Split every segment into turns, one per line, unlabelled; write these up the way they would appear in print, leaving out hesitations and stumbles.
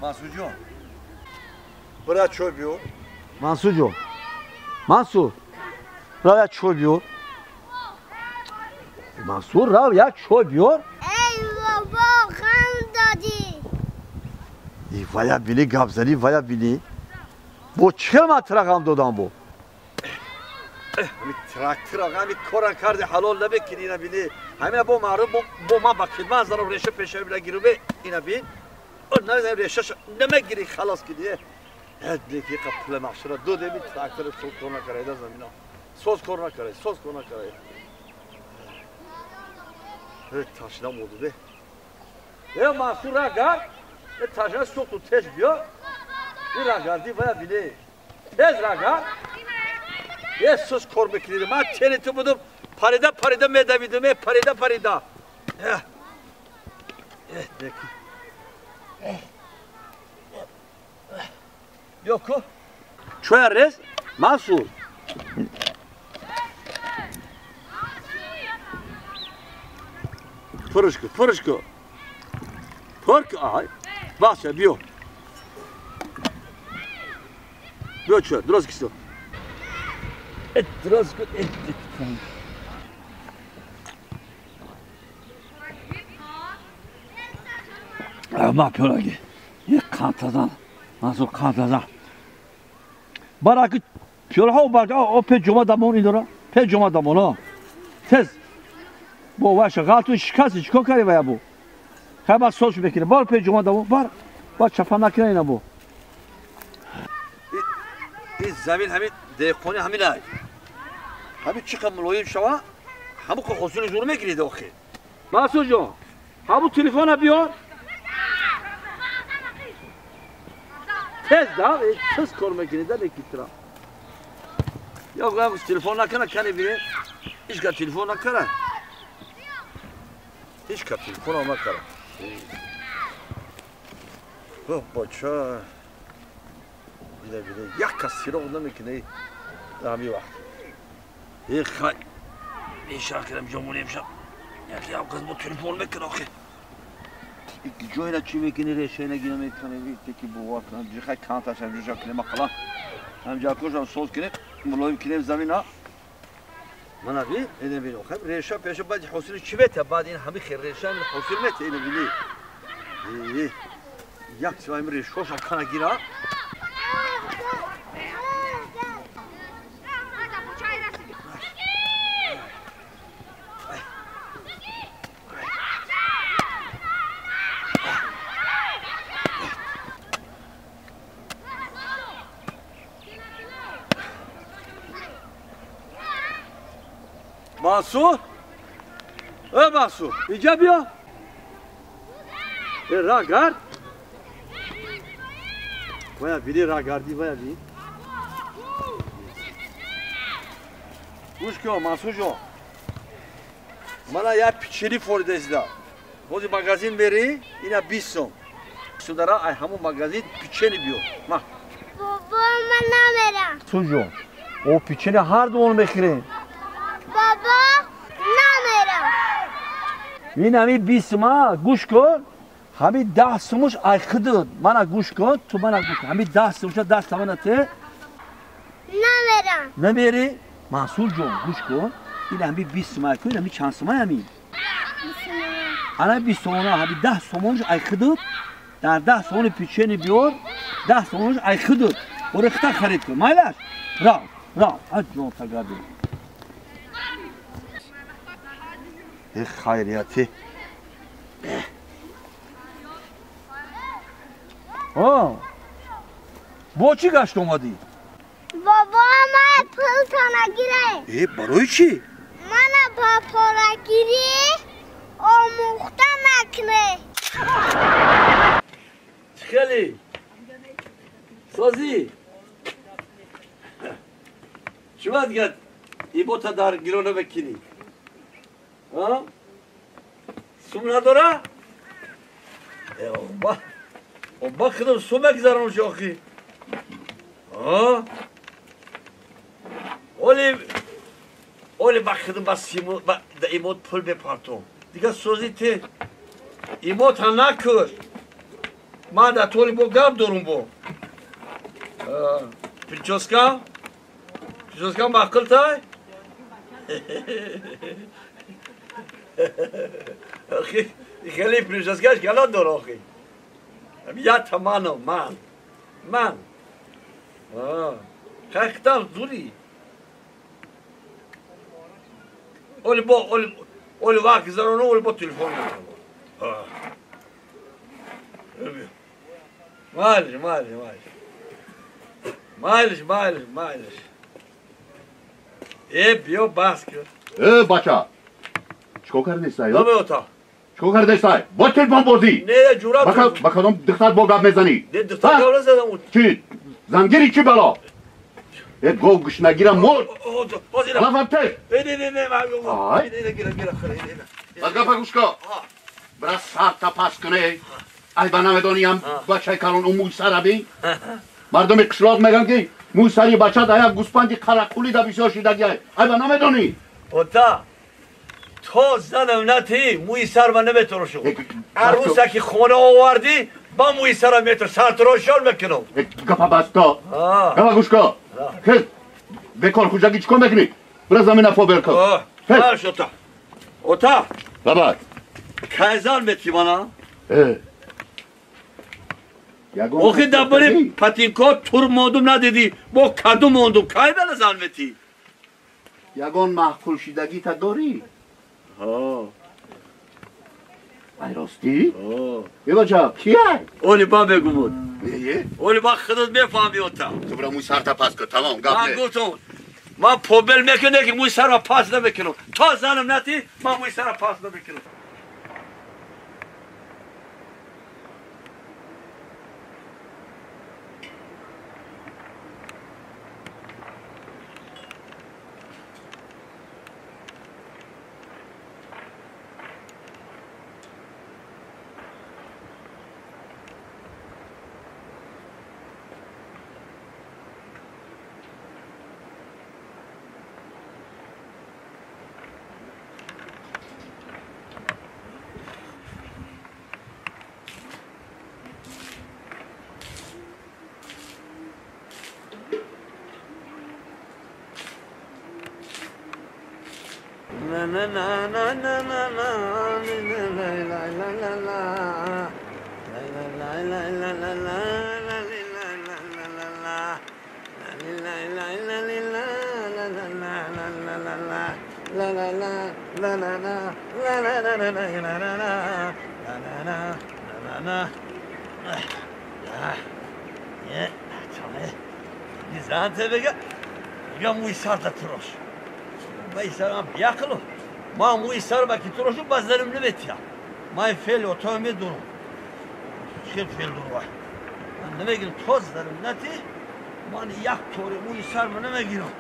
Мансур ҷон. Бира чой биёр. Мансур ҷон. Мансур. Рав як чой биёр. Мансур рав як чой биёр.
Эй бобо, ғам додӣ.
И вая бини гап зани, вая бини. Бо чӣ ман тира ғам додам бо? Ҳамин трактора ҳамин кора карди ҳалол намекунӣ ина бини. Ҳамина бо маъруф бо ман ба хидмат занам реша пеша била гирубе ина бин. Намедонам решаш намегирӣ халос кунӣ. Деки пула махшара додеми трактора соз кор накарда замина. Соз кор накарда, соз кор накарда. Ташина моду. Мансур рагар, ташина сохту тез биё. Ин рагарди вая бине. Тез рагар. Соз кор мекунӣ. Ман чени ту будум, парида парида медавидум, парида парида. Деки. Биё ку. Чоя рез, Мансур. Пурш ку, пурш ку. Пур ку, ай. Баша, биё. Биё чоя, дуруст кисо. Дуруст ку. Ма пёраги. Як қантазан. Мансур қантазан. Бараки пёраҳо барга о пе ҷума дамон индора. Пе ҷума дамон. Тез. Бо ваша ғалту шикасти чикор кардӣ вая бо? Хай баъд соз мекунӣ. Бар пе ҷума дамон. Бар. Бар чафа накунӣ ина бо. Ин замин ҳамин деҳқони ҳамин ай. Ҳамин чӣ қадр мулоим шава, ҳамон ҳосили зур мегирид охир. Мансур ҷон, ҳамон телефона биёр. Тез да, тез кор мекунӣ да лекитра. Ё гӯям телефон накана, кани бинем. Ҳеҷ кас телефон накара. Ҳеҷ кас телефон накара. О, бача. Бине, бине, як кас сироғ намекунӣ дар ҳамин вақт. Э хай. Мешар кардам ҷомон имшаб. Яке ҳам кас бо телефон мекунад охир. Ҷойра чӣ мекунӣ, решаина гира мекунӣ, теки бовар кунам, ҷихай канташам ҷуша кунем ақалан. Ҳамҷакошам соз кунем, мулоим кунем замина. Мана би, ина бин, охир реша пеша баъд ҳосили чӣ мета? Баъд ин ҳамин хел реша ҳосил мета, ина бини. Як сиваим решоша кана гира. Мансур? Э, Мансур, инҷа биё. Э, рагард. Вая бини рагарди, вая бини. Гӯш кун, Мансур ҷон. Мана як печени форида изда. Ҳозир магазин мерӣ, ина 20 сом. Судара ай ҳамон магазин печени биё. Ма.
Бобо, ман намерам.
Мансур ҷон, о печени ҳар дуон мехӯрем.
Бобо, намерам.
Ин ҳамин 20 сума, гӯш кун. Ҳамин 10 сумуш ай худут. Мана гӯш кун, ту мана гӯш кун. Ҳамин 10 сумуша 10 сомона те.
Намерам.
Намерӣ? Мансур ҷон, гӯш кун. Ин ҳамин 20 сума кун, ҳамин чанд сума ҳамин? Ана 20 сомона, ҳамин 10 сомонаш ай худут. Дар 10 сомони печени биёр, 10 сомонаш ай худут. Ора хита харид кун. Майлаш? Рав, рав. Ай ҷон тагади. Хайрияти. Бо чӣ гашт омадӣ?
Бобо, ман пулто нагирем.
Э, барои чӣ?
Мана ба порагирӣ омӯхта накунӣ.
Хеле созӣ. Чӣ бояд гад ибота дар гиро намекунӣ? Сум надора? Оба худам сум мегзаронам охи. Оли оли ба худам ба симо ба имот пул мепартом. Дигар сози те имота накуш. Ман дар толи бо гап дорум бо. Прическа? Прическа маъқул тай? Хеле прическаш калон дор охи. Я тамано ман. Ман. Хай зури. Оли бо оли вақт зароно оли бо телефон. Майлиш, майлиш, майлиш. Майлиш, майлиш, майлиш. Э, биё баҳс кун.
Э, бача. Чикор кардестай?
Намеота.
Чикор кардестай? Бо телефон бозӣ.
Не, ҷурат.
Ба кадом духтар бо гап мезанӣ?
Не, духтар гап назадам.
Чӣ? Зангири чӣ бало? Э, гов гушнагира мурд. Лафам теш.
Не, не, не, не, не, гира, гира, не.
Ба гапа гӯш кун. Бира сарта пас кунӣ. Ай ба намедонӣ бачаи калон ӯ мӯи сара бин. Мардуми қишлоқ мегӯянд ки мӯи сари бача дар як гӯспанди қараққулӣ да бисёр шидагиай. Ай ба намедонӣ.
Ота, то занам натӣ мӯи сарма наметарошум. Арӯса ки хона овардӣ ба мӯи сара метор сартарошон мекунам.
Гапа басто. Гапа гӯш кун. Хез бекор хуҷагӣ чӣ кор мекунӣ? Бира замина фобер кун.
Маш ота. Ота.
Бабай.
Кай зан метӣ мана? Охи дар бори патинко тур мондум надидӣ, бо каду мондум. Кай бала зан метӣ?
Ягон маъқул шидагита дорӣ? Ай ростӣ? Э бача, кияй?
Оли ба мегумуд. Оли ба худат мефаҳмӣ ота.
Ту бира мӯи сарта пас кун, тамом, гап
не. Ман гуфтам, ман побел мекунам, ки мӯи сарма пас намекунам. То занам натӣ, ман мӯи сара пас намекунам. Мӯи сарта тирош. Баи сарам биақлу. Ман мӯи сарма ки тирошу ба заним наметиям. Ман феъли отоя медонам. Чӣ феъл дорам? Ман намегирам то заним натӣ. Ман як тори мӯи сарма намегирам.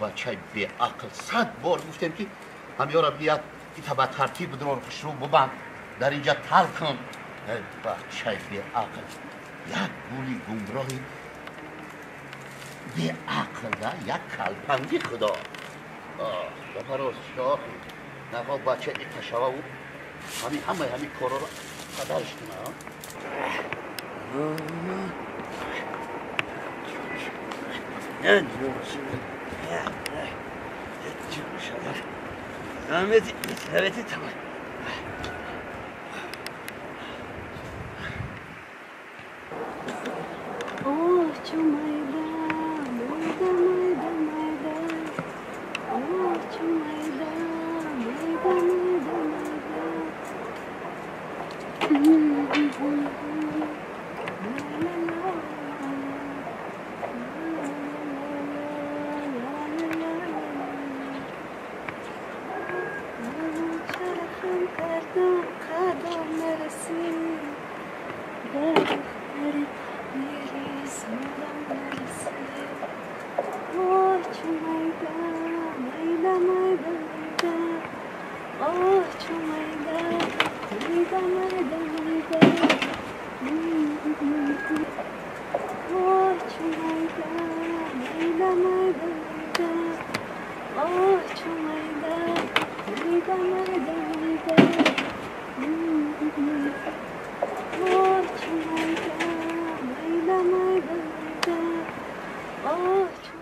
Бачаи беақл 100 бор гуфтем ки ҳамёра бият ита ба тартиб бидрор хушрӯ бубанд дар инҷа тал кун. Бачаи беақл як гули гумроҳи беақл да як калпанги худо. Гапароз шохи нахо бача ита шававу ҳами ҳамаи ҳами корро қадарш куна.
Ох, чу майда, майда, майда, майда. Ох, чу майда, майда, майда, майда. Духтари мери зурам нарасид. Оҳ, чу майда, майда, майда, майда. Оҳ, чу майда, майда, майда, майда. Оҳ, чу майда, майда, майда, майда. Оҳ, чу майда, майда, майда, майда. Оҳ, чу майда, майда, майда, майда. Оҳ, чу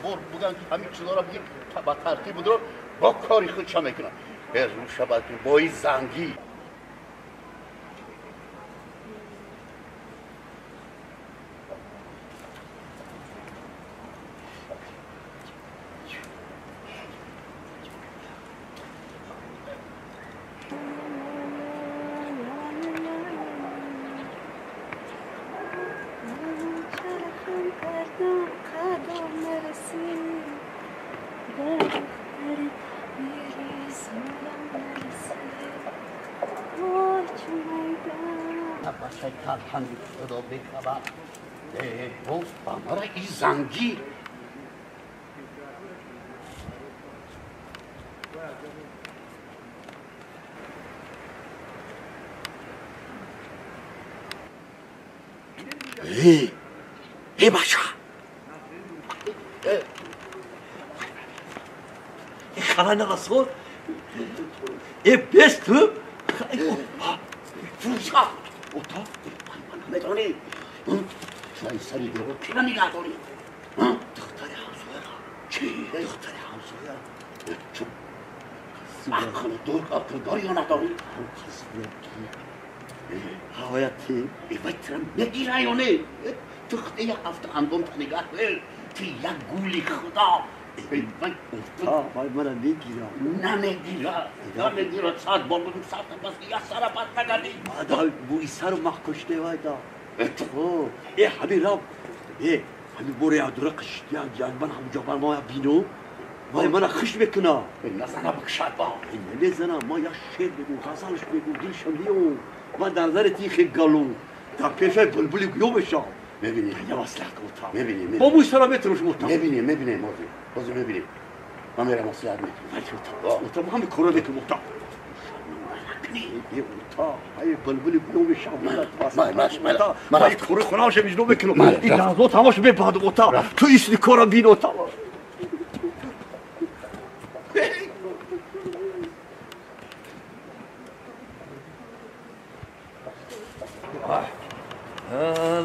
бор буган ки ҳамин чизҳоро бигир ба тартиб будро бо кори худ ча мекунам. Рӯша бо и зангӣ. Худо бехабар. Ба мара и зангӣ. Эй, бача!
Хана расул. Бес ту. Фурса.
Ота. Медонӣ? Чой сари девор кира нигаҳ дорӣ?
Духтари ҳамсояра.
Чӣ?
Духтари ҳамсояра.
Чу ақл дур ақл дорӣ ё надорӣ?
Ҳавояти.
Вай тира мегира ё не? Ту як ҳафта андомта нигаҳ дор. Ту як гули худо.
Ота, вай мара мегира.
Намегира. Намегира. Сад бор будум сарта бас як сара пас нагардӣ.
Да, буи сару махкуште вай да. Ҳамин раб, ҳамин боре ядура қишт, як ман ҳамуҷо бар мо бину. Вай мана хиш мекуна.
Назана бикшад ба.
Намезана, ма як шеър мегӯ, ғазалш мегӯ, дилшам мео. Ман дар назари тихи галу. Дар пешаи булбули гӯё мешам.
Мебинем.
Я маслиҳат ота.
Мебинем.
Бо мӯи сара метарошем ота.
Мебинем, мебинем, ҳозир. Ҳозир мебинем. Ман мерам маслиҳат мекунам.
Ота, мо ҳамин корро мекунем ота. Ота, ай булбули гӯё мешам. Ман кори хонаашам иҷро мекунам. Ин лаҳзот ҳамаш мебаҳад ота. Ту исни корро бин ота.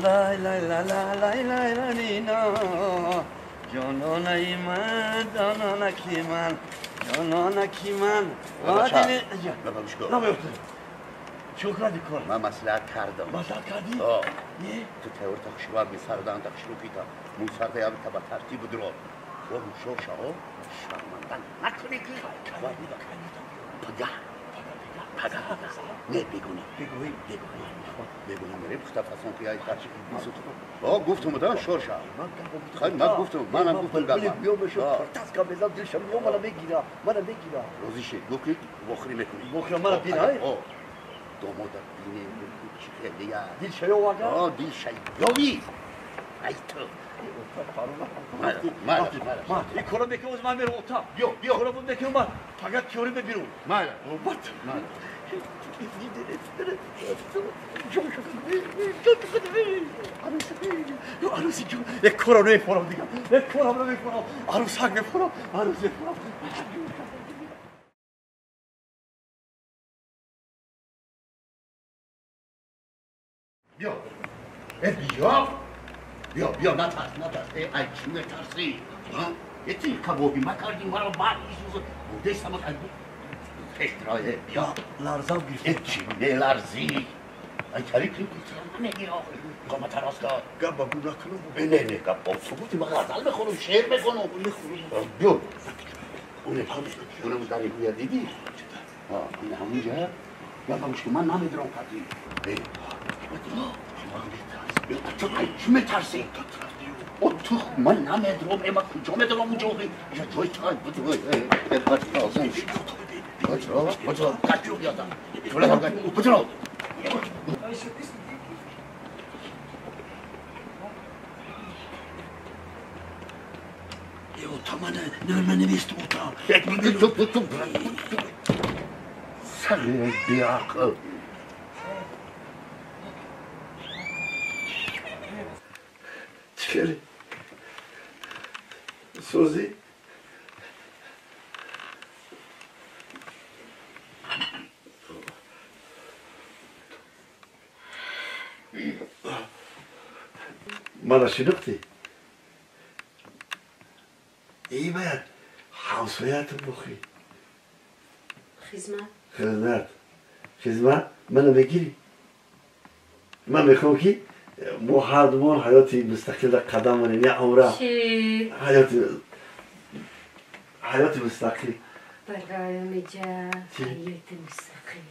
Lay lay la la lay lay la ni na Jonona iman, jonona kiman, jonona kiman.
Чӣ кардӣ кор?
Ман маслиҳат кардам.
Маслиҳат кардӣ?
Ту тайёр тахшибар мисардан тахширу кита. Мусарда яб та ба тартиб дро. Во ҳушёр шаво, шарманда накунӣ ки. Пага. Пага. Не бегуна.
Бегуҳӣ.
Бегуҳӣ. Бегуна мерем пухта фасон ки ай тарчи бисут. О, гуфтум да шор ша. Хай ман гуфтум, манам гуфтум гапа.
Биё мешо тартаска мезам дилшам мео мана мегира, мана мегира.
Розӣ ши, гуфт ки вохрӣ мекунӣ.
Вохрӣ мана бин ай.
О, домода бине чӣ хелия.
Дилшаё вага?
О, дилшаёви. Ай ту. Майла, майла.
Ин кора мекунам, ман мерам ота.
Биё, биё.
Кора мекунам, ман фақат теорӣ мебирам.
Майла.
Бат.
Майла.
Як кора намефорам дигар. Як корам намефорам. Арӯсак мефорам, арӯс мефорам.
Биё. Биё. Биё, биё, натарс, натарс. Ай, чӣ метарсӣ? Эти кабоби макардӣ маро баъд исӯз. Бурдаи самак ай пештрое, биё.
Ларзам гирифт.
Чӣ меларзӣ? Ай тариқ намегира қомат росто.
Гап ба гу накунам.
Не не гап бо субути ма ғазал мехонам, шеър мехонам. Биё. Онам дар гӯя дидӣ? Ин ҳамунҷа гап ба гӯш ки ман намедонам кардӣ. Ту чӣ метарсӣ? О ту ман намедонам, ман куҷо медонам унҷо? Ҷой тай беақл.
Чӣ сӯзӣ? Мана шинохтӣ? Эй бояд ҳамсоятон бухӣ.
Хизмат?
Хизмат. Хизмат? Мана мегирӣ? Ман мехоҳам ки мо ҳар думон ҳаёти мустақилда қадам монем, як умра.
Чӣ?
Ҳаёти мустақил.
Бароям иҷа ҳаёти мустақил.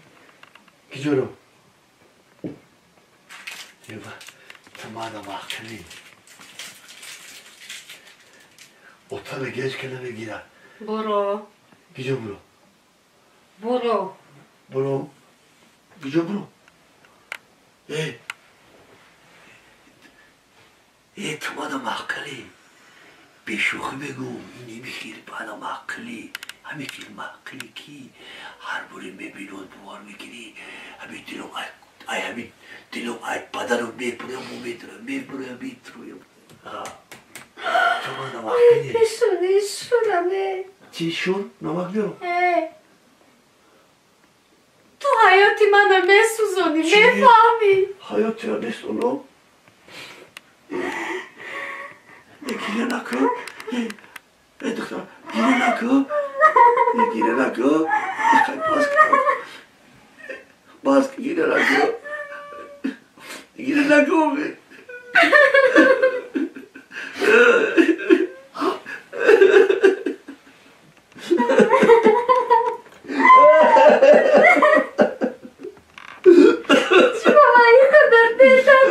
Киҷоро? Еба, ту мана маъқилӣ. Ота мега ҳеч ка намегирад.
Буро.
Киҷо буро?
Буро.
Буро? Киҷо буро? Э! Э, ту мана маъқилӣ. Бешӯхӣ мегӯм, ин ҳамихел мана маъқилӣ. Ҳамихел маъқилӣ ки ҳар боре мебинод бовар мекунӣ, ҳамин дилом ай ҳамин дилом ай баданам мебурам, медурам, мебурам, метруям. Ту мана маъқилӣ.
Пешони шураме.
Чӣ шур? Намак биёрам?
Ту ҳаёти мана месӯзонӣ, мефаҳмӣ?
Ҳаётиро месӯзонам? Гиря накун. Э, духтар, гиря накун. Гиря накун. Бас гиря накун. Гиря накун.
Чӣ ба ман ин қадар дертар?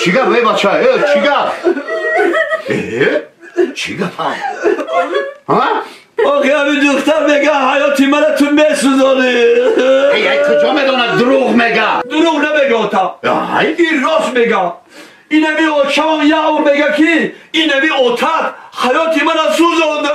Чӣ гап эй бача? Чӣ гап? Чӣ гап?
Охи ҳамин духтар мега ҳаёти мана ту месӯзонӣ.
Эй куҷо медонад дурӯғ мега?
Дурӯғ намега ота. Ин рост мега. Инами очамам як умр мега ки инами отат ҳаёти мана сӯзонда.